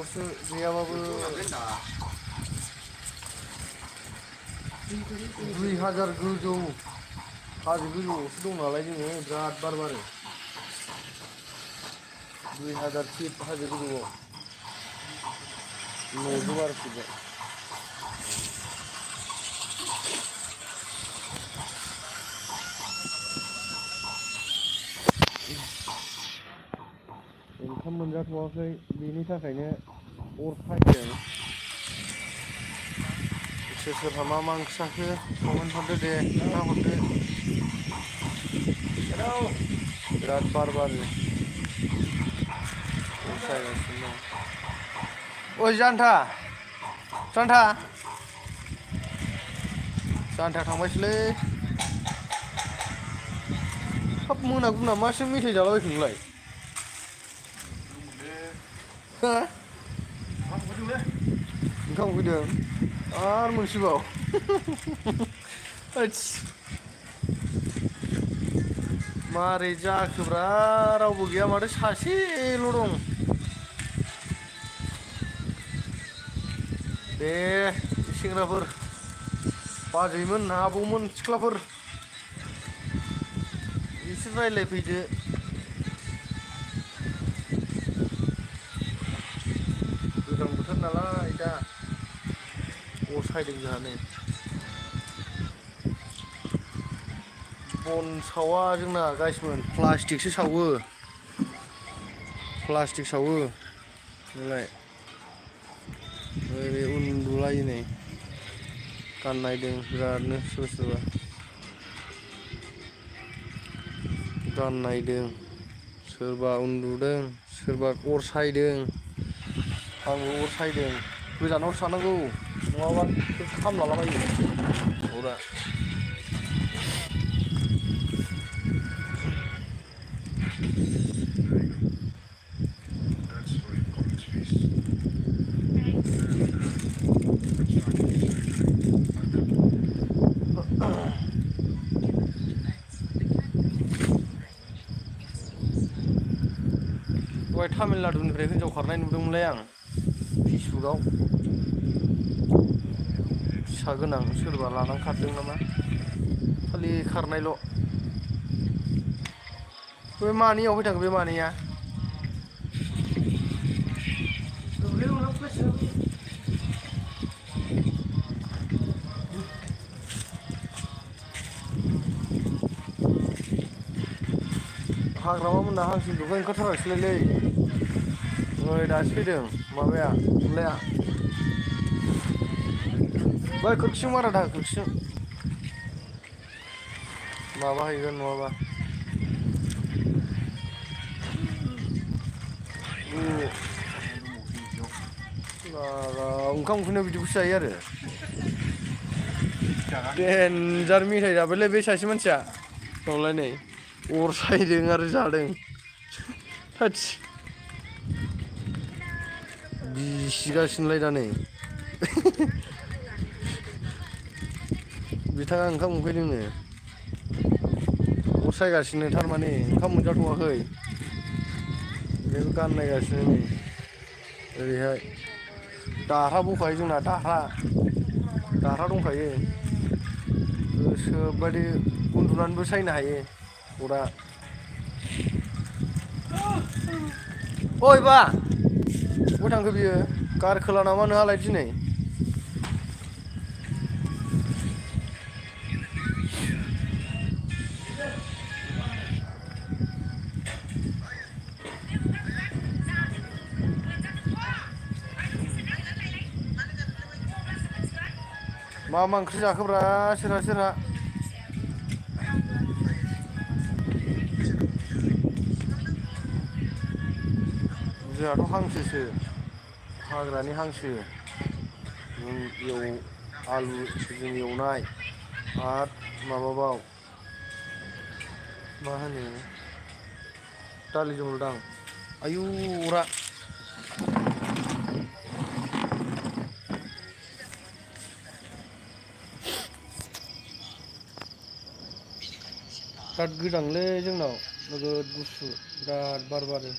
माबासो गैयाबाबो 2000 गोजौ हाजो गोजौआवसो दं नालाय जोङो बिराद बार बारो 2000 फिट हाजो गोजौआव न'जों बारफिनबाय ओंखाम मोनजाथ'वाखै बेनि थाखायनो अर फायदों सोरहा मा ओंख्रि जाखो कमेन्ट हरदो दे खोन्था हरदो बिराद बार बारो अर सायगासिनो दं ओइ जानथा थांबायसोलै हाब मोनागुना मासो मेथाइ जालाबायखो नोंलाय हा ओंखाम उखैदों आरो मोनसेबाव होदस मारै जाखोब्रा रावबो गैया माथो सासेल' दं दे सेंग्राफोर बाजैमोन आबौमोन सिख्लाफोर एसे रायज्लायफैदो गोजां बोथोर नालाय दा अर सायदों जोंहा नै बन सावा जोंना गाइसमोन प्लास्टिकसो सावो नोंलाय ओरै उन्दुलायो नै गान नायदों बिरादनो सोरबा गान नायदों सोरबा उन्दुदों सोरबा अर सायदों आंबो अर सायदों गोजानाव थानांगौ नङाबा खामलालाबायो अरा दहाय तामिलनाडुनिफ्राय हिनजाव खारनाय नुदोंमोनलै आं फेसबुकआव फिसा गोनां सोरबा लानानै खारदों नामा खालि खारनायल' बे मानैयाव फैथांखो बे मानैया हाग्रामा मोनना हांसो दुगाय ओंखारथाराखिसैलै ओइ दासो फैदों माबाया थुलाया बै खोरखिजों मारा दां खोरखिजों माबा हैगोन नङाबा ओंखाम उखैनायाव बिदिखौसो जायो आरो देनजार मेथाइ जाबायलै बे सासे मानसिया दंलाय नै अर सायदों आरो जादों थोदस बिसिगासिनोलाय दा नै बिथाङा ओंखाम उखैदोंनो अर सायगासिनो थारमाने ओंखाम मोनजाथ'वाखै बेबो गान नायगासिनो नै ओरैहाय दाह्रा बखायो जोंना दाह्रा दंखायो गोसोबायदि उन्दुनानैबो सायनो हायो अरा ओइ बा बहा थांखो बियो गारखोला नामा नोंहालाय दिनै मा ओंख्रि जाखोब्रा सोरहा जोंहाथ' हांसोसो हाग्रानि हांसो आलुजों एवनाय आरो माबाबाव मा होनो दालि जहलदां आयु अरा बिराद गोजांलै जोंनाव नोगोद गुसु बिराद बार बारो